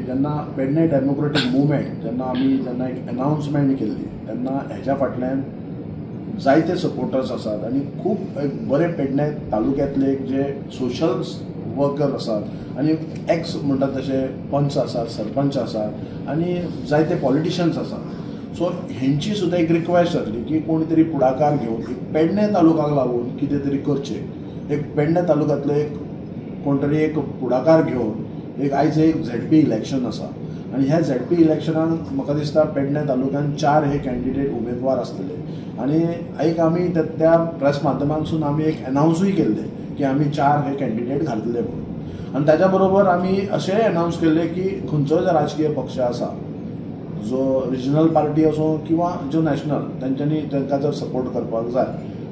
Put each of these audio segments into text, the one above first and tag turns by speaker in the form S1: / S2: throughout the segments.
S1: जेन्ना Pedne democratic movement जेन्ना आमी जेन्ना एक अनाउन्समेंट केल्ली तेन्ना हेज्या फाटल्यान जायते सपोर्टर्स आसात आनी खूब एक बरे पेडणे तालुक्यांतले एक जे सोशल वर्कर आसात आनी एक्स म्हणटात तशे पंच आसात, सरपंच आसात आनी जायते पॉलिटिशियन्स आसात. सो हेंची सुद्दां एक रिक्वेस्ट जातली की कोण तरी पुढाकार घेवन एक पेडणे तालुकाक लागून कितें तरी करचें, एक पेडणे तालुक्यांतलो एक कोण तरी एक पुढाकार घेवन एक आयज एक झेडपी इलेक्शन आसा आनी ह्या झेडपी इलेक्शनाक म्हाका दिसता पेडणे तालुक्यान 4 हे कॅन्डिडेट उमेदवार आसतले आनी एक आमी त्या प्रेस माध्यमांतसून आमी एक अनाउन्सूय केल्लें की आमी 4 हे कॅन्डिडेट घालतले म्हणून. आनी ताच्या बरोबर आमी अशेंय अनाउन्स केल्लें की खंयचोय जो राजकीय पक्ष आसा, जो रिजनल पार्टी आसूं किंवा जो नॅशनल, तेंच्यांनी तांकां जर सपोर्ट करपाक जाय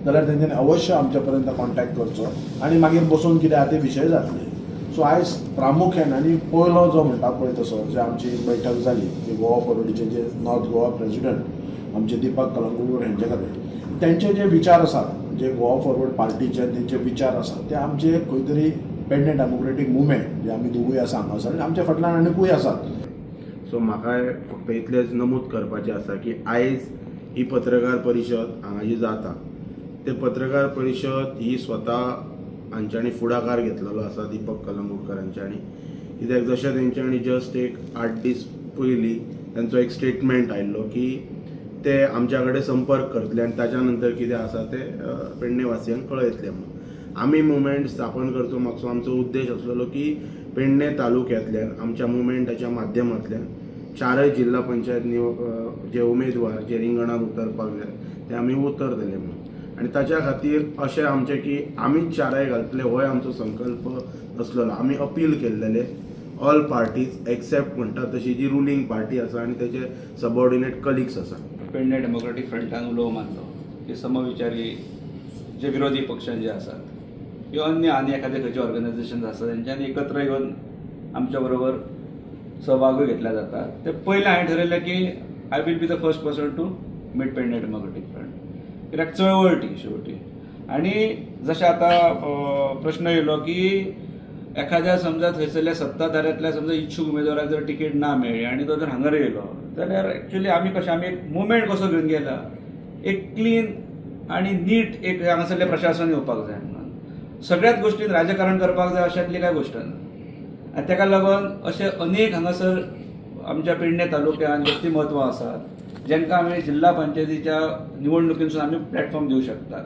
S1: जाल्यार तेंच्यांनी अवश्य आमच्या पर्यंत कॉन्टॅक्ट करचो आनी मागीर बसून कितें आहा ते विशय जातले. सो आयज प्रामुख्यान आनी पयलो जो म्हणटा पळय तसो जे आमची बैठक जाली की गोवा फॉरवर्डीचे जे नॉर्थ गोवा प्रेजिडंट आमचे दीपक कलंगूटकर हेंचे खातीर तेंचे जे विचार आसात, जे गोवा फॉरवर्ड पार्टीचे तेंचे विचार आसात ते आमचे खंय तरी पेडणे डेमोक्रेटीक मुवमेंट जे आमी दोगूय आसा हांगासर आनी आमच्या फाटल्यान आनिकूय आसात.
S2: सो म्हाका फक्त इतलेंच नमूद करपाचें आसा की आयज ही पत्रकार परिशद हांगा जी जाता ते पत्रकार परिशद ही स्वता हांच्यांनी फुडाकार घेतलेलो आसा दीपक कलंगूटकर हांच्यांनी, कित्याक जशें तेंच्यांनी जस्ट एक 8 दीस पयलीं तेंचो एक स्टेटमेंट आयिल्लो की ते आमच्या कडेन संपर्क करतले आनी ताच्या नंतर कितें आसा तें पेडणे वासियांक कळयतले म्हणून. आमी मुवमेंट स्थापन करचो मागसो आमचो उद्देश आसलेलो की पेडणे तालुक्यांतल्यान आमच्या मुवमेंटाच्या माध्यमांतल्यान 4 जिल्हा पंचायत जे उमेदवार जे रिंगणांत उतरपाक जाय ते आमी उतरतले म्हणून. आनी ताच्या खातीर अशें आमचें की आमीच 4 घालतले होय आमचो संकल्प आसलेलो. आमी अपील केल्लेले ऑल पार्टीज एक्सेप्ट म्हणटा तशी जी रुलींग पार्टी आसा आनी तेजे सबऑर्डिनेट कलिग्स आसा.
S3: पेडणे डेमोक्रेटीक फ्रंटान उलोव मारलो की समविचारी जे विरोधी पक्ष जे आसात किंवा अन्य आनी एखादे खंयचे ऑर्गनायझेशन आसा तेंच्यांनी एकत्र येवन आमच्या बरोबर सहभागूय घेतला जाता. ते पयलें हांवें ठरयलें की I will be the first person to meet Pedne Democratic Front, कित्याक चळवळ ती शेवटी. आनी जशें आतां प्रश्न येयलो की एखाद्या समजा थंयसरल्या सत्ताधाऱ्यांतल्या समजा इच्छूक उमेदवाराक जर तिकेट ना मेळ्ळी आनी तो जर हांगर येयलो जाल्यार एक्चुअली आमी कशें आमी एक मुवमेंट कसो घेवन गेला, एक क्लीन आनी नीट एक हांगासरलें प्रशासन येवपाक जाय म्हणून सगळ्याच गोश्टीन राजकारण करपाक जाय अशांतली कांय गोश्ट ना. आनी ताका लागून अशे अनेक हांगासर आमच्या पेडणे तालुक्यांत व्यक्तिमत्वां आसात जेंकां आमी जिल्हा पंचायतीच्या निवडणुकींतसून आमी प्लॅटफॉर्म दिवं शकतात.